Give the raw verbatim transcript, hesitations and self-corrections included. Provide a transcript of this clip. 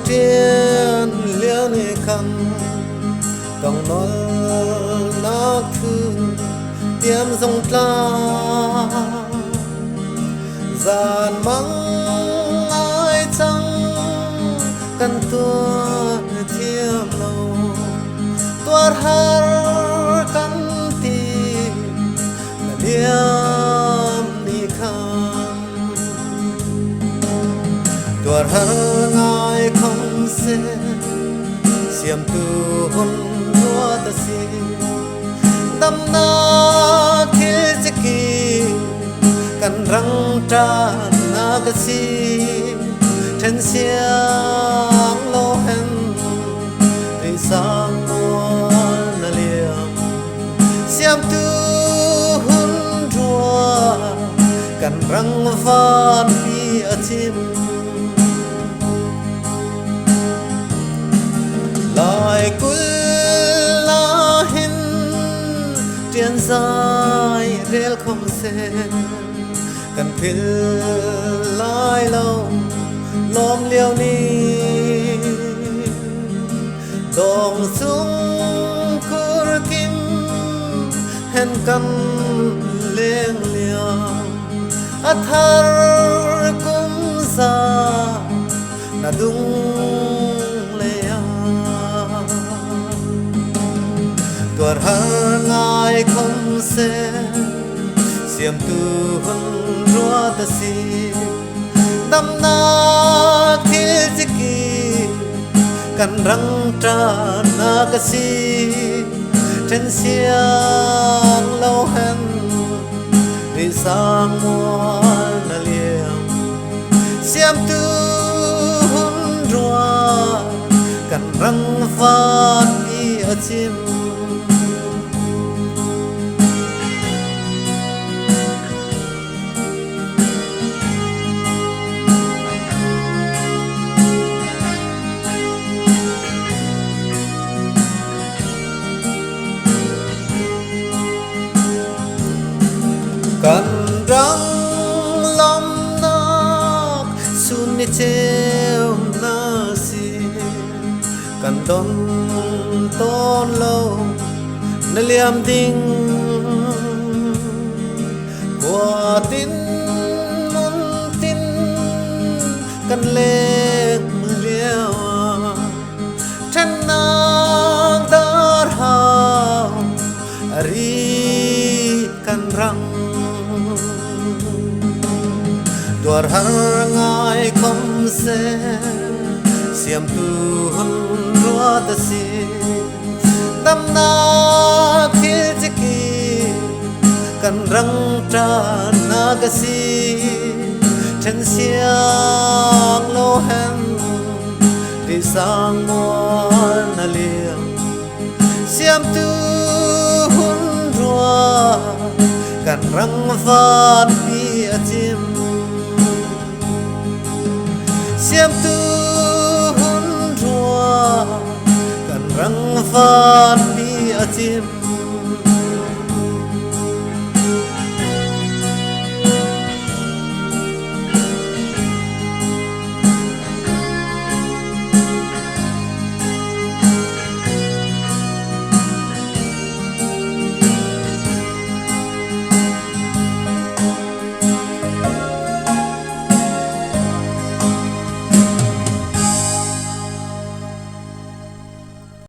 Ṭian liau ni khan kan nawlnâk thu tiam zawng tla, zân mang ai chang kan tuah thiam lo. Tuar har kan ti na liam ni khan, tuar har ngâi khawmsele, siamtu hun ruat asi. Damnâk thil chikîr kan rang ṭânnâk asi. Ṭhen siang lo hen, rîsâng mual na liam. Siamtu hun ruat kan rang vânpi a chim. Laikulh ah hin ṭian zâi rêl khawmsele, kan phil lai lo lâwm liau ni. Dâwngsung khur kim hen kan lêng liau, a thar kum zâ na dung leiah. Tuar har ngâi khawmsele, siamtu hun ruat asi. Damnâk thil chikîr kan rang ṭânnâk asi. Ṭhen siang lo hen, rîsâng mual na liam. Siamtu hun ruat kan rang vânpi a chim. Kan rang lâwmnâk sûn ni cheu na si. Kan dawn tâwn lo na liam ding. Kua tin mun tin kan lêng liau ah, ṭhannâk dâr hâu a ri kan rang. Tuar har ngâi khawmsele, siamtu hun ruat asi. Damnâk thil chikîr kan rang ṭânnâk asi. Ṭhen siang lo hen, rîsâng mual na liam. Siamtu hun ruat kan rang vânpi a chim. Siamtu hun ruat kan rang vânpi a chim.